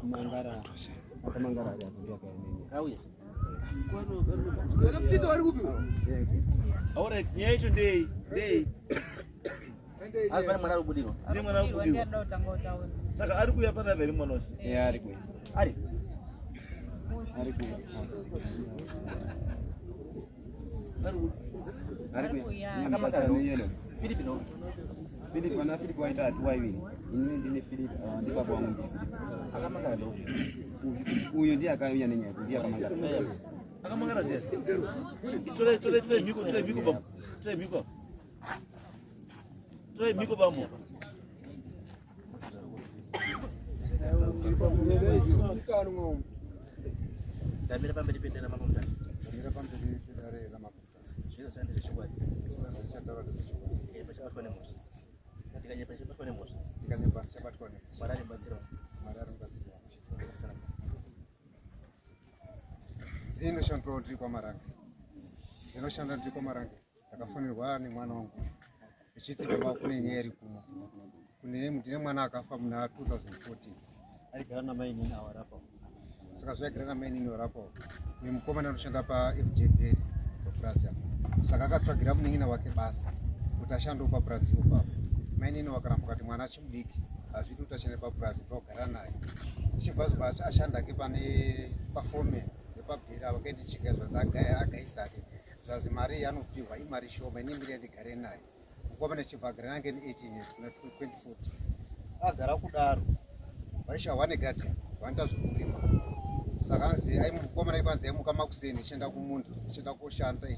Mangara akamangara ari apo ndiye akaenenya. Kauya. Kana mtito wari kupi? Alright, nyaya yacho ndei? Ndei? Asi pane mwana ari kubudirwa. Ndiye mwana ari kubudirwa. Saka ari kuuya panapa here mwana wacho? Eh, ari kuuya. Ari. Ari kuuya. Ari kuuya. Ari kuuya. Akabasa neyellow. Philip no. Philip ana Philip waita ati waiviri. Ini ndine Philip ah, ndi baba wangu ndiye Philip. Akamangara ndo. Uyu ndiye akauya nenyaya ndiye akamangara. Akamangara ndiye. Tore tore tore miko tore miko bambo. Tore miko. Tore miko bambo. Ndamira pamberi pedare raMambo Mutasa. Ndamira pamberi pedare raMambo Mutasa. Zvese zvandiri zvechokwadi. Zvichataura ndezvechokwadi. Ndikanyepa chabatwa nemhosva. Ndikanyepa chabatwa nemhosva. Ndikanyepa chabatwa nemhosva. Mwari anobatsirawo. Mwari anobatsirawo. Ini ndinoshanda ndiri kwaMarange. Ndinoshanda ndiri kwaMarange. Ndakafonerwa nemwana wangu echiti baba kune nyaya iri kuno. Kune ndine mwana akafa muna 2014. Aigara namainini awarapa. Saka zvaigara namainini warapa. Uyu mukomana anoshanda paFJ Berry papurazi apa. Saka akatsvagira munin'ina wake basa kuti ashandewo papurazi ipapo. Mainini wakaramba kati mwana achimudiki hazviiti kuti ashande papurazi ndogara naye. Achibva zuva ashanda ke pane paforeman nepabheri ava kaende chiga zvazi agaisa ake zvazi mari yaanopihwa imari shoma ini miri yandigare naye. Mukomana achibva agara nange ni 18 years kuna 2014. Agara kudaro vaisha wane guardian vanoita zvekurima. Saka anzi mukomana ipanzi aimuka makuseni achienda kumunda achienda koshanda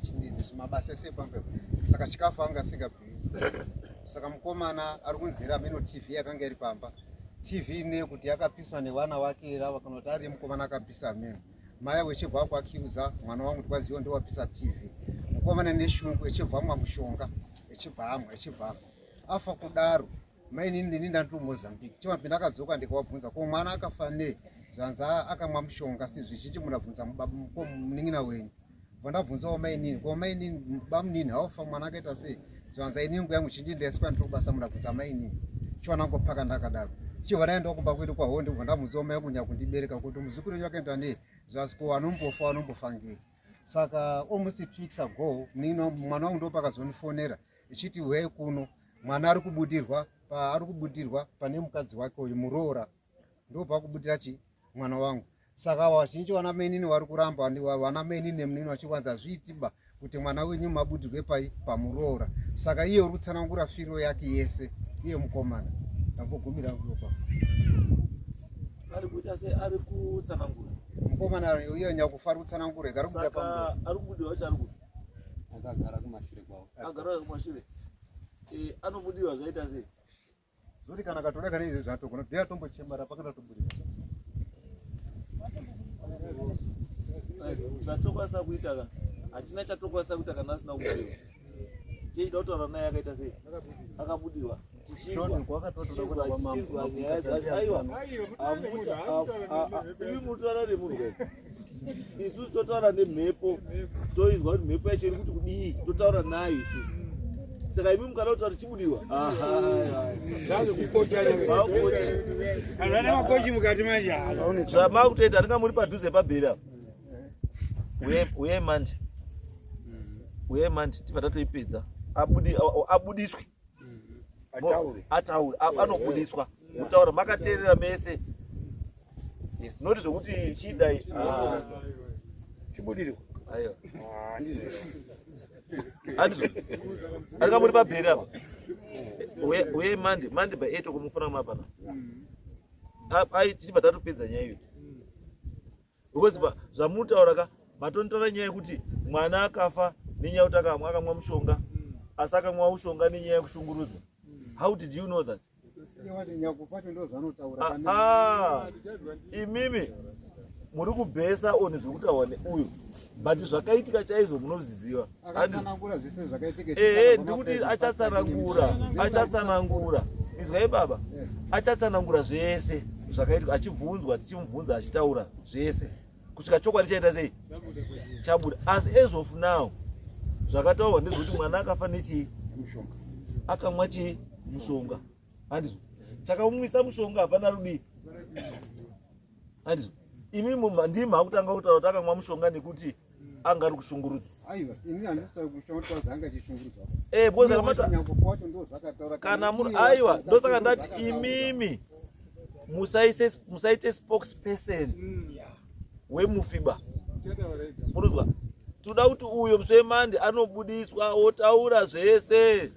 mabasa ese epambepo. Saka chikafu anga asingabhiwi. Saka mukomana ari kunzira ameno TV yakanga iri pamba. TV ine kuti yakapiswa nevana wake here ava kana kuti ari mukomana akapisa ameno. Mai avo echibva akuakiuza mwana wangu kuti kwaziwa ndowapisa TV. Mukomana neshungu echibva amwa mushonga echibva amwa echibva afa. Afa kudaro mainini nini ndandiri kuMozambique. Chimapinda ndakadzoka ndikavabvunza ko mwana akafa nei? Zvanzi akamwa mushonga sezvizhinji munabvunza munin'ina wenyu. Vandabvunzawo mainini ko mainini bamunini haufa mwana akaita sei? Zvanzi inini nguva yangu zhinji ndaiswa ndiri kubasa munabvunza mainini. Chiwana ngopaka ndakadaro. Chibva ndaendawo kumba kwedu kwaHonde kubva ndabvunzawo mai vangu nyakundibereka kuti muzukuru wenyu akaenda nei? Zvanzi ko anombofa anombofa ngei? Saka almost 2 weeks ago mwana wangu ndopakazondifonera ichiti huyai kuno mwana ari kubudirwa paari kubudirwa pane mukadzi wake uyu muroora ndopakubudira chi mwana wangu. Saka vazhinji vana mainini vari kuramba vana mainini nemunini vachiwanza hazviitiba kuti mwana wenyu mabudirwe pai pamuroora. Saka iye uri kutsanangura firo yake yese iye mukomana. Ndambogumira hangu ipapo. Ari kuita sei? Ari kutsanangura. Mukomana iye nyakufa ari kutsanangura ega ari kubuda pamuroora. Saka ari kubudirwa wacho ari kupi? Akagara kumashure kwavo. Agara kumashure. Eh, anobudirwa zvaita sei? Zoti kana katoda kana izvi zvatogona kuti atombochembara pakana tobudirwa. Zvatokwanisa kuita ka hatina chatokwanisa kuita kana asina kubudirwa. Tichida kutaura naye akaita sei? Akabudirwa. Tichinzwa nyaya dzacho aiwa imi munotaura nemunhu isu totaura nemhepo toizwa kuti mhepo yacho iri kuti kudii totaura nayo isu saka imi mukada kutaura tichibudirwa zvamakutoita ndinga muri padhuze pabheri apa uyai manje uyai manje tibva tatoipedza abudiswe ataure anobudiswa kutaura makateerera mese yes not zvekuti chidai ah. chibudirwa aiwa andizvo andika muri pabheri apa uye mande mande by 8 okumufona mapana ai tichibva tatopedza nyaya iyo because zvamunotaura ka matonitaura nyaya yekuti mwana akafa nenyaya yekuti akamwa akamwa mushonga asi akamwa mushonga nenyaya yekushungurudzwa how did you know that ah, ah, imimi muri kubhesa on zviri kutaurwa neuyu but zvakaitika chaizvo munozviziva ehe ndikuti achatsanangura achatsanangura izwai baba achatsanangura zvese zvakaitika achibvunzwa tichimubvunza achitaura zvese kusvika chokwadi chaita sei chabuda asi as of now zvakataurwa ndezvekuti mwana akafa nechii akamwa chii mushonga handizvo chakamumwisa mushonga hapana rudii Andizvo imi ndimi makutanga kutaura kuti akamwa mushonga nekuti anga ari kushungurudzwa. Aiwa, ini handisi kutaura kuti kwazi anga achishungurudzwa. Eh, because akamata nyakufa wacho ndo zvakataura. Kana muri aiwa, ndosaka ndati imimi musaise musaite spokesperson wemufiba. Muruzwa. Toda kuti uyo Musemandi anobudiswa otaura zvese.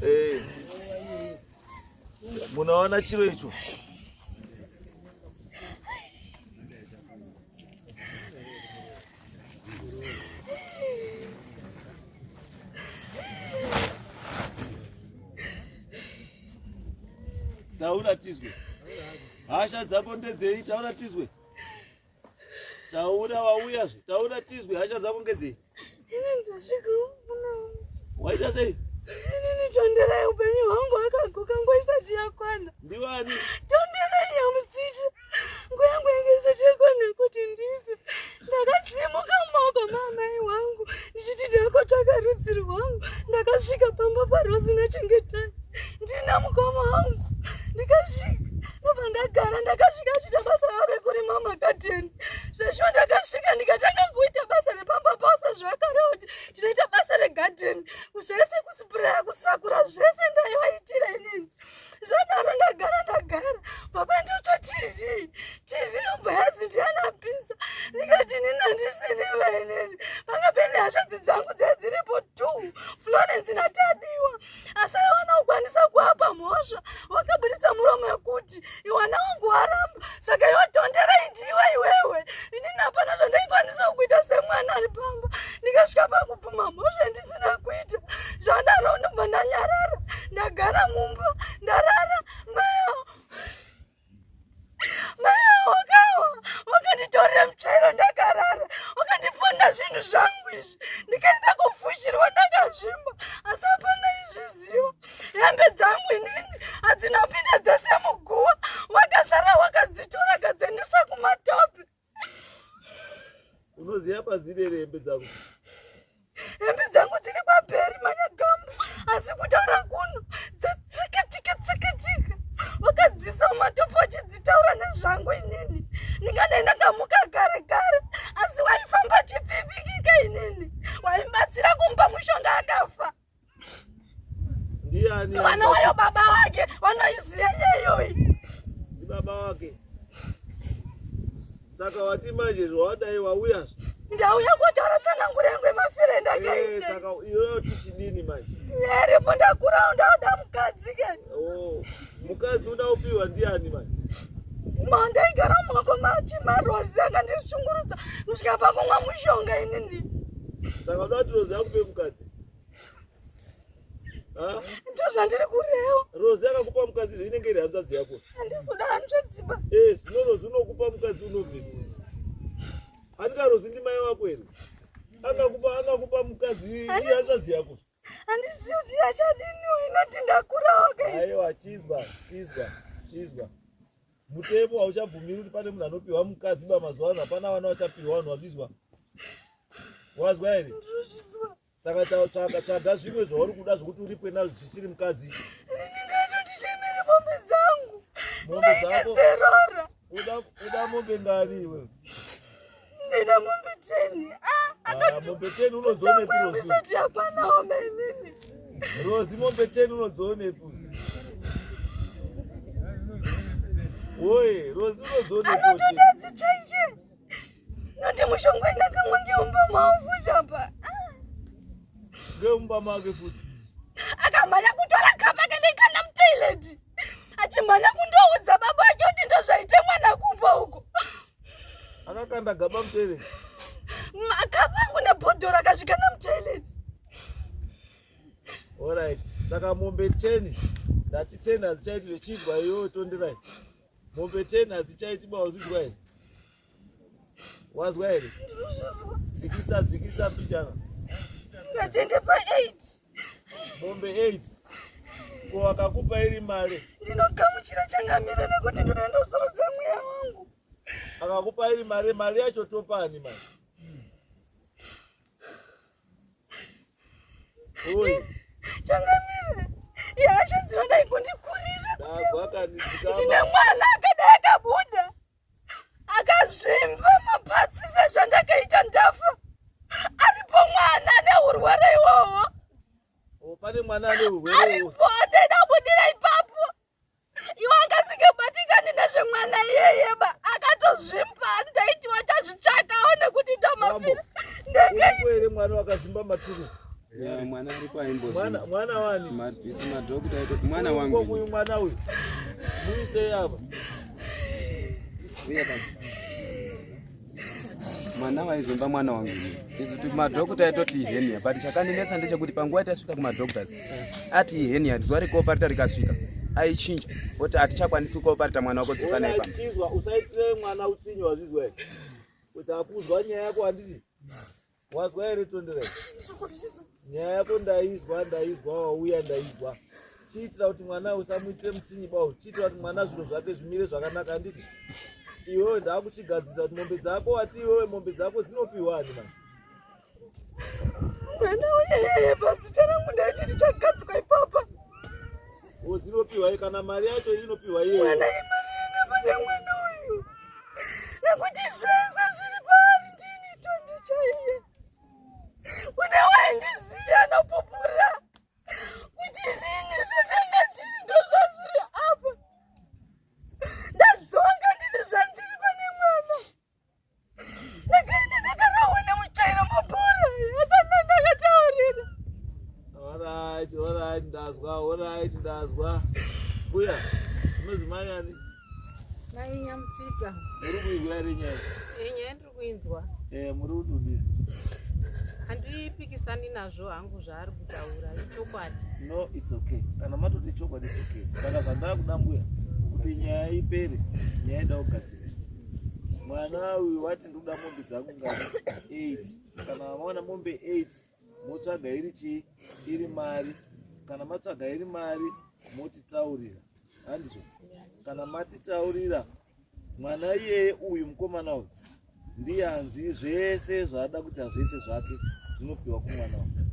Eh. Munaona chiro icho. Taura tizwe. Hasha dzako ndedzei? Taura tizwe. Taura wauyazve. Taura tizwe hasha dzako ngedzei? Ini ndasvika muno. Waita sei? Inini tonderai upenyu hwangu hwakaguka nguva isati yakwana. Ndiwani? Tonderai nyamutsita. Nguva yangu yange isati yakwana kuti ndife. Ndakadzimuka mumaoko maamai wangu ndichiti ndakotsvaka rudzi rwangu. Ndakasvika pamba paRose naChengetai ndina mukoma wangu. Ndikasvika ndobva ndagara ndakasvika achiita basa ravo rekurima magadheni. Zveshuwa ndakasvika ndikatanga kuita basa repamba pose zvakareva kuti tinoita basa regadheni zvese kuspraya kusakura zvese ndaivaitira inini. Zvadaro ndagara ndagara baba ndotsva tv tv yobva yazi ndianapisa ndikati inini handisini vainini panga pene hanzvadzi dzangu dzai dziripo two Florence naTadiwa asi aiwana kukwanisa kuapa mhosva wakaburitsa muromo wekuti iwana wangu waramba saka iwe tonderai ndiwe iwewe inini hapana zvandaikwanisa kuita semwana ari pamba ndikasvika pakubvuma mhosva ndisina kuita zvadaro ndobva ndanyarara ndagara mumba ndarara maya maya wakawa wakanditorera mutsvairo ndakarara wakandiponda zvinhu zvangu izvi ndikaenda kufushirwa ndakazvimba asi hapana izviziva hembe dzangu inini hadzina kupinda dzese muguwa wakasara wakadzitora akadziendesa kumatope. Unoziva padziri hembe dzako? Hembe dzangu dziri kwabheri manyagamu asi kutaura kuno dzatsikatika tsikatika wakadzisa mumatope achidzitaura nezvangu inini ndingadai ndakamuka kare kare asi waifamba achipfipikika inini waibatsira kumupa mushonga akafa. Ndiani? Vana wayo baba wake vanoiziva nyaya iyoyi. Ndi baba wake. Saka wati manje zvawadai wauya. Ndauya kotaura tsananguro yangu yemafiro endakaita. Saka iyoyo tichidini manje? Nyaya iripo ndakura ndauda mukadzi ke. Oh, mukadzi uda kupiwa ndiani manje? Mandaigara mumaoko machi marozi akandishungurudza kusvika pakumwa mushonga inini. Saka uda kuti Rozi akupe mukadzi? Ndozvandiri kureva. Rozi akakupa mukadzi zvinenge iri hanzvadzi yako. Handisi kuda hanzvadzi ba. Zvino Rozi unokupa mukadzi unobve. Andika Rozi ndimai wako here? Angakupa mukadzi iri hanzvadzi yako. Handizivi kuti achadini inoti ndakura wakaita. Aiwa, chizwa, chizwa, chizwa. Mutemo hauchabvumiri kuti pane munhu anopiwa mukadzi ba mazuva ano hapana vana vachapiwa vanhu vazvizwa. Wazwa here? Ndozvizwa. Saka tsvaga zvimwe zvauri kuda zvokuti uripwe nazvo zvisiri mukadzi. Ndingatoti mombe dzangu. Mombe Ndaite dzako. serora. Uda mombe ngani iwe? Ndina mombe 10. Mombe 10 unodzionepi Rozi? Isati yakwanawo mainini. Rozi mombe 10 unodzionepi? Oye, Rozi unodzionepi? Anototi adzichange. Noti mushonga ndakamwa ngeumba mawo apa. Ngeumba make futi. Akamhanya kutora kapa kane kana mutoilet. Achimhanya kundoudza baba ake kuti ndozvaite mwana kumba uko. Akakanda gaba mutoilet. Makapa angu nebhodhoro akasvika namutoilet. Alright. Saka mombe 10 ndati 10 hadzichaiti zvechidwa iyoyo tonderai. Mombe 10 hadzichaiti ba wazvidwa here? Wazwa here? Ndinozvizwa. Dzikisa, dzikisa mbichana. Ngatiende pa 8. Mombe 8. Ko akakupa iri mari? Ndinogamuchira changamire nekuti ndinoenda kusorudza mweya wangu. Akakupa iri mari, mari yacho topani mari? Oi. Changamire. Ihasha dzinodai kundikurira. Ndazwa kani dzikama. Ndine mwana akadai akabuda. mwana ane urwere Aripo, ndoida kubudira ipapo. Iwe angasingabatikani nezvemwana iyeye ba, akatozvimba, ndaiti wachazvitsvakawo nekuti ndomafira. Ndenge Uripo here mwana wakazvimba maturusi? Ya, mwana aripo Mwana aimbozvimba. mwana wani? Isu madhokota aitoti mwana Uripo wangu. uyu mwana uyu. Muisei apa. Uye baba. Mwana waizvimba mwana wangu. Isu ti madhokota aitoti ihenia but chakandinetsa ndechekuti panguva yatasvika kumadoctors ati ihenia zuva rekuoparita rikasvika aichinja oti hatichakwanisi kuoparita mwana wako dzokanai Ona pamba. chizwa usaitire mwana utsinye wazvizwa here? Kuti akuzwa nyaya yako handiti? Wazwa here Tonderai? Nyaya yako ndaizwa, ndaizwa, wauya ndaizwa. Chiitira kuti mwana usamuitire mutsinyi bawo. Chiitira kuti mwana zviro zvake zvimire zvakanaka handiti? Iwewe ndakuchigadzirisa kuti mombe dzako wati iwewe mombe dzako dzinopiwa ani manje? mwana uyeyeye pazita rangu ndaiti tichagadzwa ipapa. O dzinopiwa iye kana mari yacho inopiwa iyewe. Mwana imari ina pane mwana uyu. Nekuti zvese zviri paari ndini Tondi chaiye. Kune waindiziya anopupura kuti zvinhu zvandanga ndiri ndozvazviri apa. Ndadzoka ndiri zvandiri pane mwana. Ndakaenda ndakarohwa nemutsvairo mabhora asati ndakataurira. Alright, alright, ndazwa, alright, ndazwa. Mbuya, unozi mai ani? Mai Nyamutsita, Muri kuizwa here nyaya? nyaya ndiri kuinzwa. Eh, muri kududira. Handipikisani nazvo hangu zvaari kutaura, ichokwadi. No, it's okay. Kana matoti chokwadi it's okay. Saka zvandava kuda mbuya kuti nyaya ipere, nyaya ida kugadziriswa. Mwana uyu wati ndikuda mombe dzangu ngani? 8. Kana mawana mombe 8, motsvaga iri chii? Iri mari. Kana matsvaga iri mari, motitaurira. Handizvo? Kana matitaurira, mwana iyeye uyu mukomana uyu ndiye anzi zvese zvaada kuita zvese zvake zvinopiwa kumwana uyu.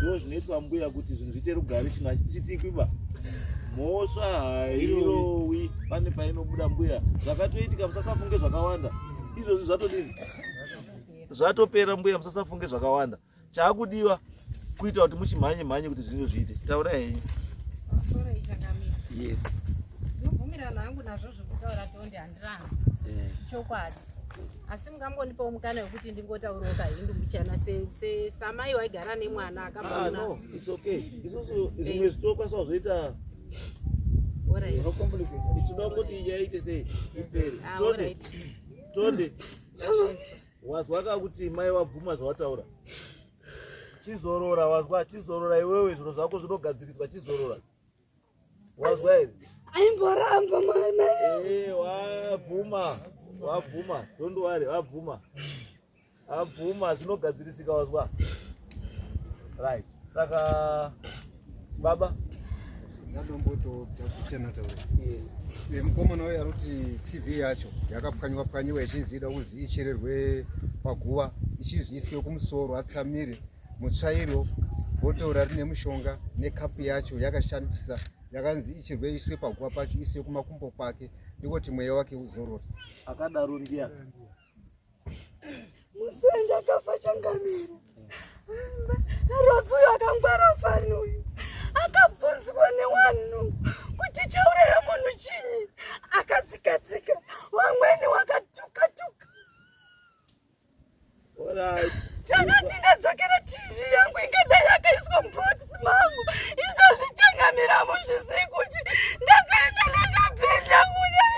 Ndo zvinoitwa mbuya kuti zvinhu zviite rugare, chinhu hachitsitikwi ba. Mhosva hairowi pane painobuda mbuya. Zvakatoitika musasafunge zvakawanda. Izvozvi zvatodini? Zvatopera mbuya, musasafunge zvakawanda. Chaakudiwa kuita kuti muchimhanye mhanye kuti zvinhu zviite. Taurai henyu. Soro ichakamira. Yes. Ndinobvumirana hangu nazvo zvekutaura Tondi, handirani. Chokwadi. Asi mungangondipawo mukana wekuti ndingotaurawo kahindu mbichana samai waigara nemwana Ah, akabva no, it's okay. Isusu zvimwe zvitokwanisa kuzoita Alright. tinoda kungoti nyaya iite sei ipere. Ah, Tonde, alright. Tonde, wazwa ka kuti mai wabvuma zvawataura. Chizorora wazwa, chizorora iwewe zviro zvako zvinogadziriswa, chizorora. Wazwa here? Aimboramba mwana. Eh, wabvuma, wabvuma, don't worry, wabvuma. Abvuma zvinogadzirisika wazwa. Right. Saka baba, Ndadombototaura. Mukomana uyu ari kuti TV yacho yakapwanywa pwanyiwa ichinzi ida kuzi ichererwe paguva ichizviiswe kumusoro atsamire mutsvairo bhotoro rine mushonga nekapu yacho yakashandisa yakanzi icherwe iswe paguva pacho iswe kumakumbo kwake ndikoti mweya wake uzorore. Akadaro ndiya. Musi wandakafa changamira, Rosi uyu akangwara fani uyu akabvunzwa newanhu kuti chauraya munhu chinyi, akadzikatsika vamweni wakatuka-tuka. Alright. Takati ndadzokera TV yangu ingadai yakaiswa mubhokisi mangu. Izvozvi changamira muzvisiri kuti ndakaenda ndakapenda kudai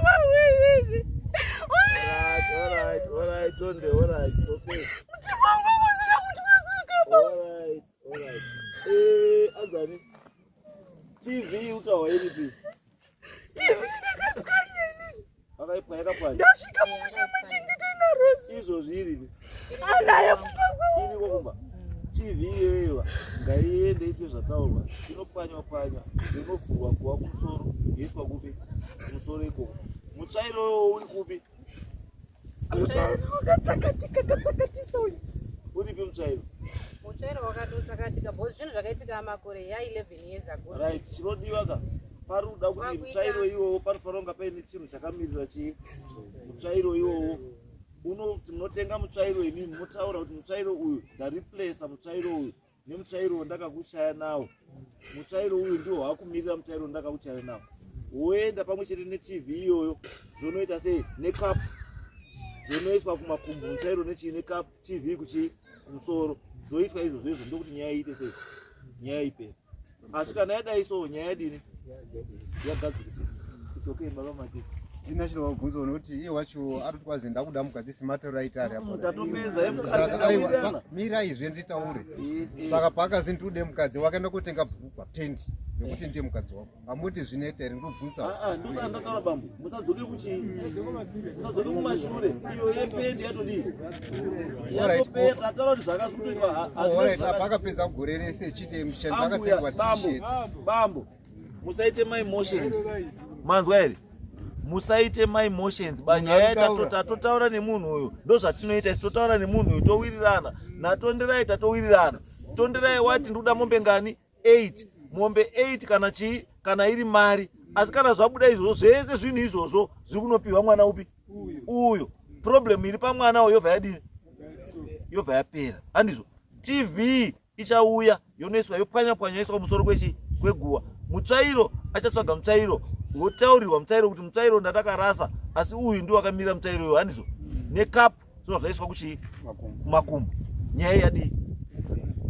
vamweni. Alright, alright, alright, Tonde, alright, okay. Mudzimu wangu kusina kutwasuka. Alright, alright. Eh, anzani. TV utawa iripi? TV ndakapwanya inini. Akaipwa yakapwanya. Ndasvika mumusha machengetei naRosi. Izvozvi iripi? Anaye mumba kwangu. Iriko kumba. TV iyoyo ngaiende itwe zvataurwa. Inopwanywa pwanywa, inovhurwa kuva kumusoro, yoiswa kupi? Kumusoro ikoko. Mutsvairo iwowo uri kupi? Mutsvairo wakatsakatika katsakatisa uyu. Uripi mutsvairo? Mutsvairo wakatotsakatika because zvinhu zvakaitika makore ya 11 years ago. Right, chinodiwa ka pari kuda kuti mutsvairo iwowo panofanira kunga paine chinhu chakamirira chii mutsvairo iwowo. Unoti munotenga mutsvairo imimi motaura kuti mutsvairo uyu ndareplacer mutsvairo uyu. Nemutsvairo wandakakuchaya nawo, mutsvairo uyu ndiwo wakumirira mutsvairo wandakakuchaya nawo, woenda pamwe chete neTV iyoyo, zvonoita sei, nekapu zvonoiswa kumakumbo, mutsvairo nechii, nekapu, TV kuchii, kumusoro, zvoitwa izvozvo izvo, ndokuti nyaya iite sei, nyaya ipere. Asi kana yadai so, nyaya yadini, yagadzirisika. It's okay, baba Mati. Ina chinovabvunza unoti iye wacho ari kuti kwazi ndakuda mukadzi sematero aita ari apo. Tatopedza. Saka aiwa, mirai zve nditaure. Saka paakazi ndiude mukadzi wakaenda kotenga bhurugwa, pendi, nekuti ndiye mukadzi wako. Amuti zvinoita here, ndobvunza. Ah, ndosaka ndataura bambo, musadzoke kuchii, musadzoke kumashure. Iyo yependi yatodii, yatopera. Tataura kuti zvakazvikutoitwa. Alright, apa akapedza gore rese echiite mushandi Ambuya, akatengwa bambo, t-shirt. Bambo, musaite ma emotions, manzwa here? Musaite ma emotions banyaya. Tatotaura nemunhu uyu, ndo zvatinoita isi, totaura nemunhu uyu towirirana naTonderai. Tatowirirana. Tonderai wati ndikuda mombe ngani? 8 mombe, 8 kana chii, kana iri mari. Asi kana zvabuda izvozvo zvese, zvinhu izvozvo zviri kunopiwa mwana upi? Uyo. Problem iri pamwana uyo yobva yadini? Yobva yapera, handizvo? TV ichauya yonoiswa, yopwanya pwanya, yoiswa kumusoro kwechi kweguva. Mutsvairo achatsvaga mutsvairo, wotaurirwa mutsvairo kuti mutsvairo ndatakarasa, asi uyu ndiwo wakamira mutsvairo uyu, handizvo? Nekapu zvinobva zvaiswa kuchii, kumakumbo. Nyaya yadii?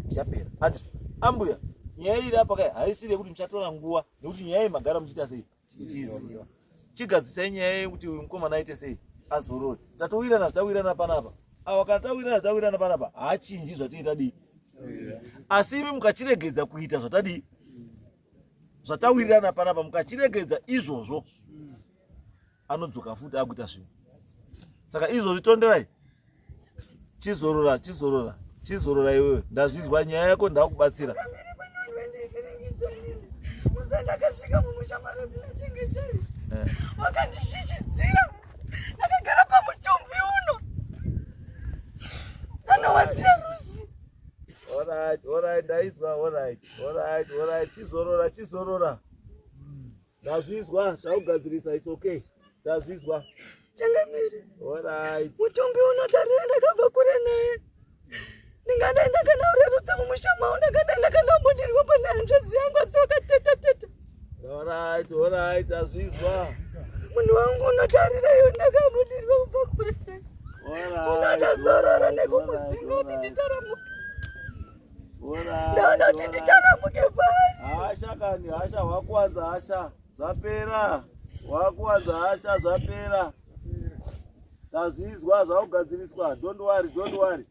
Yapera, handizvo? Ambuya, nyaya iri apa kai haisiri yekuti muchatora nguva, nekuti nyaya iyi magara muchiita sei, muchiiziva. Chigadzisai nyaya yekuti uyu mukomana aite sei, azorore. Tatowirirana zvitawirana panapa. Ava kana tawirana zvitawirana panapa, haachinji zvatinge tadii. Asi imi mukachiregedza kuita zvatadii, zvatawirirana panapa, mukachiregedza izvozvo, anodzoka futi akuita zvinhu. Saka izvozvi Tonderai, chizorora, chizorora, chizorora iwewe. Ndazvizwa nyaya yako, ndakubatsira. Musa ndakasvika mumusha marudzi nachengetei, wakandishishidzira ndakagara pamutumbi uno ndanowadziya rusi. Alright, alright, ndaizwa. Alright, alright, alright, chizorora, chizorora. Ndazvizwa, takugadzirisa. It's okay, ndazvizwa. Changamiri. Alright. Mutumbi unotarira ndakabva kure naye. Ndingadai ndakanaurerutsa mumusha mavo, ndakadai ndakanambodirwa pane hanzvadzi yangu, asi wakateta teta. Alright, alright, azvizwa. Munhu wangu unotarira iyo ndakabudirwa kubva kure naye. Unotazorora nekumudzinga kuti nditaramuke. Ndaona kuti nditaramuke pari. Hasha kani, hasha wakuwanza hasha, zvapera. Wakuwanza hasha, zvapera. Tazvizwa, zvakugadziriswa. Don't worry, don't worry.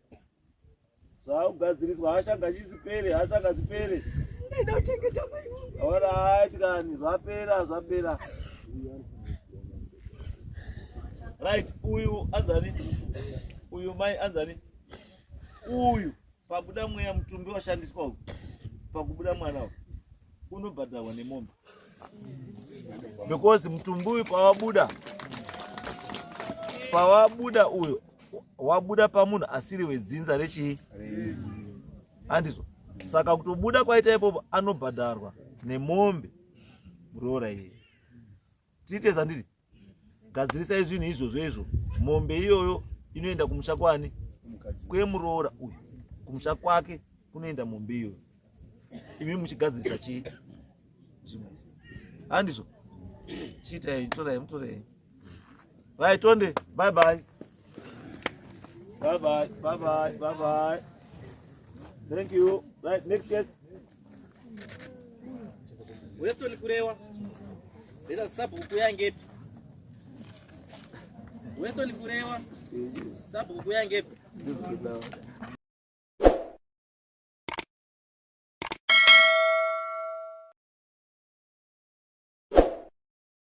Zvakugadziriswa, hasha ngachizipere, hasha ngadzipere. Ndaida kuchengeta mai vangu. Alright kani, zvapera, zvapera. Right, uyu anzani? Uyu mai anzani? Uyu pabuda mweya, mutumbi washandiswa uyu pakubuda mwana uyu, unobhadharwa nemombe, because mutumbi uyu pawabuda uyu wabuda pamunhu asiri wedzinza rechii, handizvo? Saka kutobuda kwaita ipopo, anobhadharwa nemombe muroora iyeye. Tiite zanditi gadzirisai zvinhu izvozvo izvo. Mombe iyoyo inoenda kumusha kwani? Kwemuroora uyu, kumusha kwake kunoenda mombe iyoyo, imi muchigadzirisa chii, zvimwe, handizvo? Chiitai, torai, mutorei. Right, Tonde, bye bye, bye bye, bye bye, bye bye. Thank you. Right, next case. Weston Kurewa. Leta sabhuku yangepi? Weston Kurewa. Sabhuku yangepi?